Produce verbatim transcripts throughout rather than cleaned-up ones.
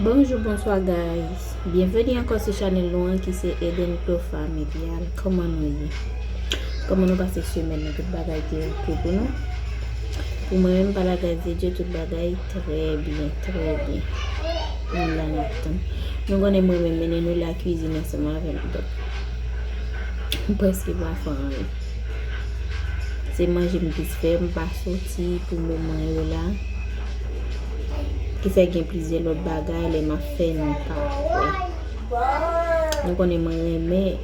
Bonjou, bonswa guys. Byenveni ankò sou chanèl nou an ki se Eden Clo Familial. Kòman nou ye? Kòman nou pase semèn nan? Tout bagay te oke pou nou? Pou mwen menm, pa la gras de Dye, tout bagay trè byen, trè byen. Nou la n ap tann. Nou konnen mwen menm mennen nou lakizin ansanm avè m. Donk, m prèske pa fè anyen. Se manje m plis fè, m pa soti pou moman yo la. Ki fè gen plizyè lòt bagay, lè m ap fè nou pa wè. Nou konnen mwen renmen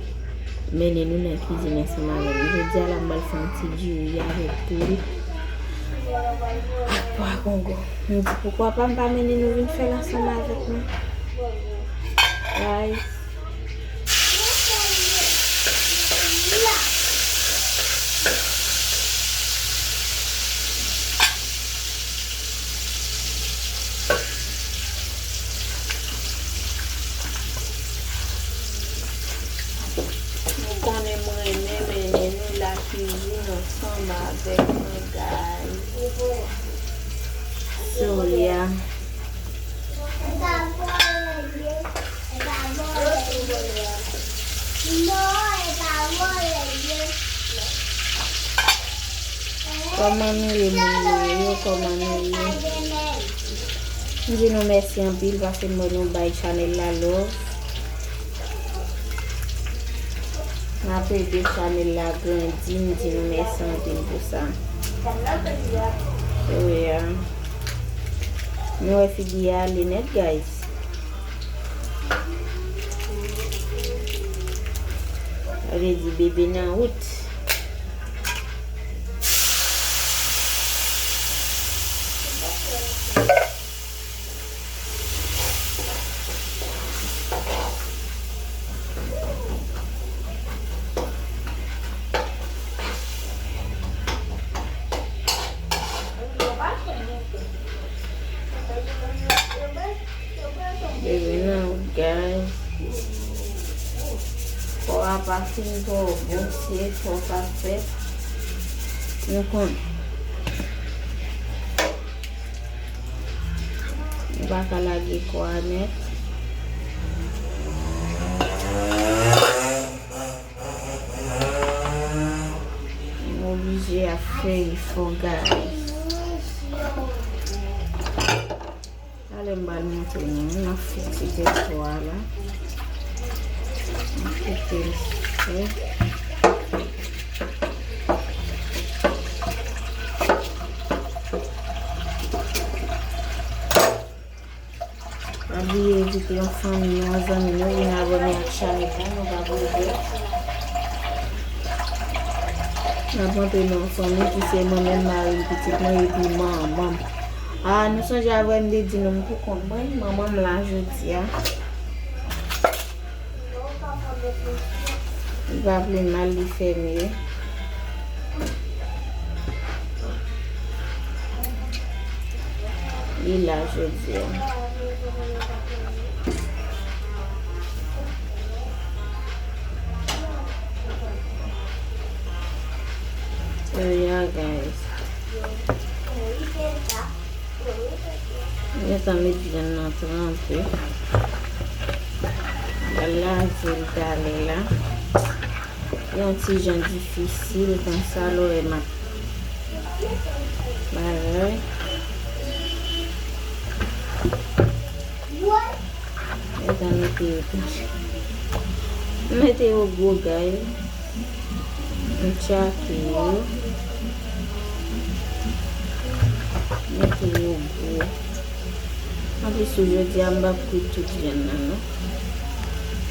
mennen nou nan kizin ansanm avè m. Jodi a la, m pral fè yon ti diri avèk poul ak pwa kongo. M di, poukwa pa m pa mennen nou vin fè l ansanm avèk mwen? Guys. Nou konnen m renmen mennen nou lakizin ansanm avèk mwen, guys. So, yeah. Kòman nou ye, moun mwen yo? Kòman nou ye? M di nou mèsi anpil paske m wè nou bay chanèl la love. N ap ede chanèl la grandi, m di nou mèsi anpil pou sa. So, yeah. Nou wè figi a ale nèt, guys. Sa vle di bebe nan wout. Bebe nan wout, guys. Kò a pa fin twò bon, se efò k ap fèt. Nou konnen. Nou pa ka lage kò a nèt. Nou oblije ap fè efò, guys. Talè m pral montre nou, m ap fè ti pèswa a la. M ap kite l fè. Pa bliye envite yon fanmi, yon zanmi nou vin abòne ak chanèl la, nou pa bliye. N ap rantre nan yon fanmi ki se mwen menm, mari m, pitit mwen, epi manman m. A, nou sonje avè m te di nou m pou kont mwen, manman m la jodi a. Li pa vle m al, li fèmen. Li la jodi a. So, yeah, guys. Gentan met vyann nan tranpe. M pral lave l talè la. Yon ti jan difisil konsa lè w wè m ap bagay. Gentan mete yo tou. M mete yo gwo, guys. M tchake yo. Mete yo gwo. Anplis, jodi a, m p ap kwit tout vyann nan, non.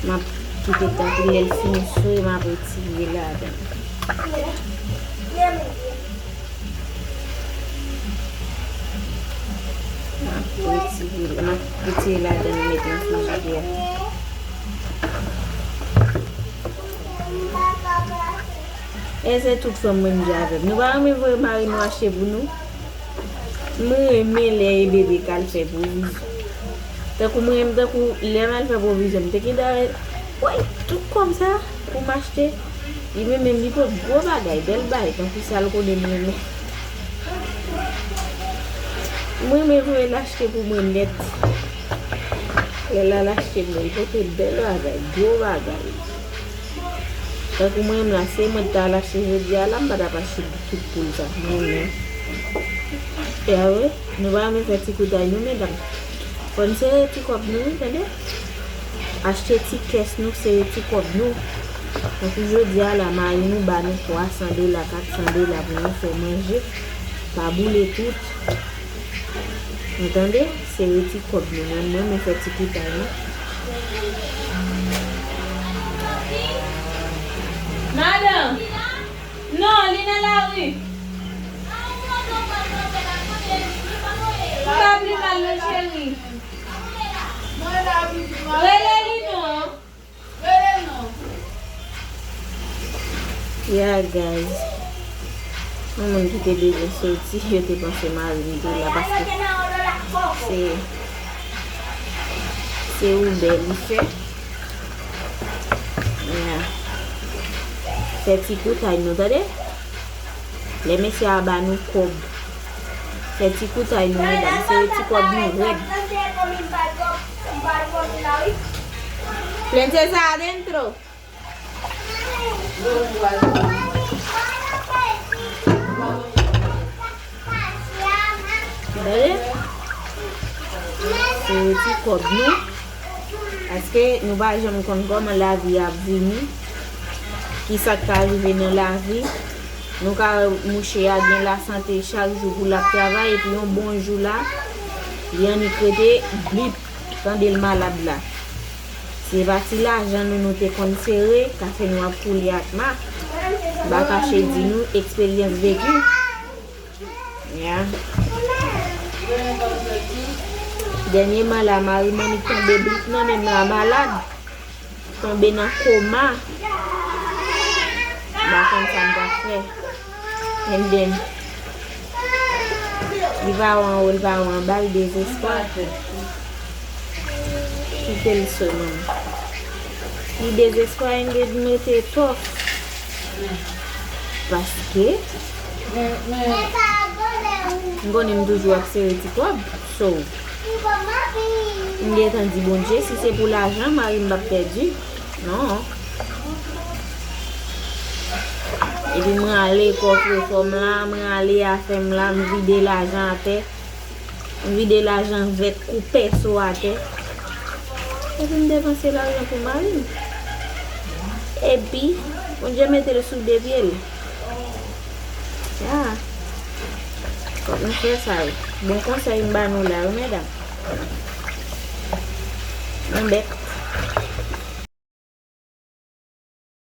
M ap kite tankou lè l fin swe, m ap retire ladan l. M ap retire, m ap retire ladan l, met nan frijidè. E se tout fanm mwen di avè m. Nou pa renmen voye mari nou achte pou nou? Mwen renmen lè e bebe k al fè pwovizyon. Tankou mwen menm, tankou lè m al fè pwovizyon, m te gen dare, woy, tout kòb sa pou m achte. Li menm, menm li pot gwo bagay, bèl bagay, tankou sa l konnen m renmen. Mwen renmen voye l achte pou mwen nèt. Lè l al achte m, li pote bèl bagay, gwo bagay. Tankou mwen menm la, se mwen ki ta al achte jodi a la, m pa t ap achte tout poul sa. Mwen menm. E a wi, nou pa renmen fè ti koutay nou, medam. Fò n sere ti kòb nou, wi, tande. Achte ti kès nou, sere ti kòb nou. Tankou jodi a la, mari nou ba nou twa san dola, kat san dola pou nou fè manje. Pa boule tout. Nou tande? Sere ti kòb nou. Mwen, mwen, mwen fè ti koutay nou. Madan! Non, li nan lari. M pa pi mal non, cheri. Rele li non. Yeah, guys. Yon moun ki te bezwen soti, yo te panse mari m te la, paske se, se Uber li fè. Yeah. Fè ti koutay nou, tande? Lè mesye a ba nou kòb, fè ti koutay nou, medam, sere ti kòb nou rèd. Plenty sa adentro. Tande? Sere ti kòb nou. Paske nou pa janm konn kòman lavi a ap vini. Kisa k ka rive nan lavi. Nou ka wè mouche a gen lasante chak jou pou l ap travay, epi yon bon jou la, li annik rete blip, tande l malad la. Se pa ti lajan nou, nou te konn sere, k ap fè nou ap koule ak ma. M pa kache di nou, eksperyans veki. Ya. Dènyèman la, mari m annik tonbe blip nan men m la, malad. Tonbe nan koma. M pa konn sa m t ap fè. And then, li pa wè anwo, li pa wè anba, li dezespwa. Kite l sèlman. Li dezespwa, and then m rete tough. Paske m konnen m toujou ap sere ti kòb. So, m gentan di Bondye, si se pou lajan, mari m p ap pèdi. Non. Epi mwen ale kòfrefò m la, mwen ale afè m la, m vide lajan atè. M vide lajan vèt kou pèso atè. Epi m depanse lajan pou mari m. Epi, Bondye mete l sou de pye l. Ya. Fòk nou fè sa wi. Bon konsèy m ba nou la wi, medam. Yon bèk.